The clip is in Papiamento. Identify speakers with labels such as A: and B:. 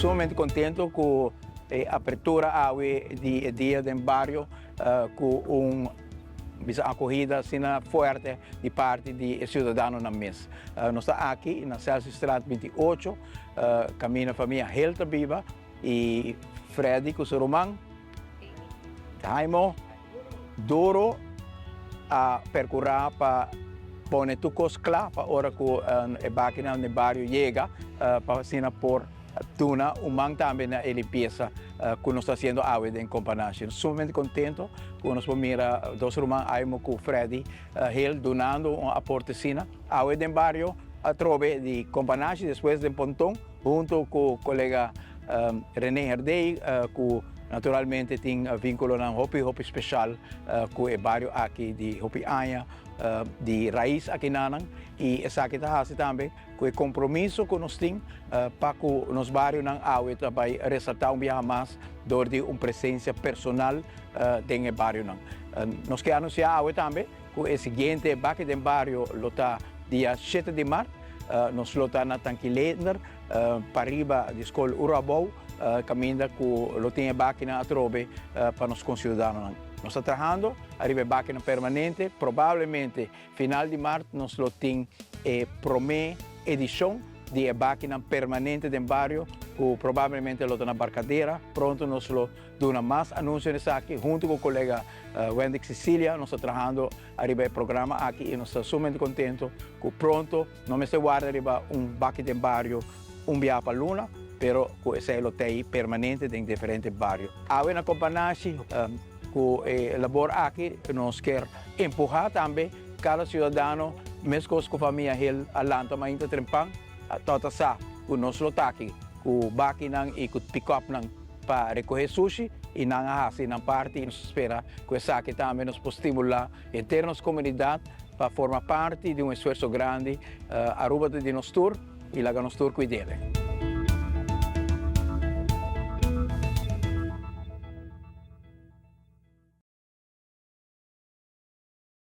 A: Sumamente contento cu e apertura awe di e Dia den Bario cu un bisa acogida asina fuerte di parti di e ciudadanonan mes. Nos ta aki na Celsiusstraat 28, caminda famia Hill ta biba y Freddy cu su ruman Jaimo duro a percura pa pone tur cos cla pa ora cu e bakinan den bario yega pa asina por duna un man tambe na e limpieza cu nos ta haciendo awe den Companashi. Nos sumamente contento cu nos por mira dos ruman Aimo cu Freddy Hill dunando un aporte asina awe den bario atrobe di Companashi despues den Ponton hunto cu colega Rene Herdey cu naturalmente tin vinculonan hopi hopi special cu e bario aki di hopi aña di raiz akinanan y esaki ta haci tambe cu e compromiso cu nos tin pa cu nos barionan awe ta bay resalta un biaha mas door di un presencia personal den e barionan. Nos ke anuncia awe tambe cu e siguiente Baki den Bario lo ta dia shete di mart. Nos lo ta na Tanki Leendert pariba di Skol Uro Abou caminda cu lo tin e bakinan atrobe pa nos conciudadanonan. Nos ta trahando ariba e bakinan permanente, probablemente final di mart nos lo tin e prome edicion di e bakinan permanente den bario cu probablemente lo ta na Barcadera. Pronto nos lo duna mas anuncio en esaki hunto cu colega Wendy Cecilia. Nos ta trahando ariba e programa aki y nos ta sumamente contento cu pronto no mester warda riba un baki den bario un biaha pa luna, pero cu esey lo tey permanente den diferente bario. Awe na Companashi cu e labor aki nos kier empuha tambe cada ciudadano mescos cu famia Hill a lanta mainta trempan tota sa cu nos lo ta aki cu bakinan y cu pick-upnan pa recoge sushi y nan a haci nan parti y nos ta spera cu esaki tambe nos por stimula henter nos comunidad pa forma parti di un esfuerzo grandi. Aruba ta di nos tur y laga nos tur cuid'e.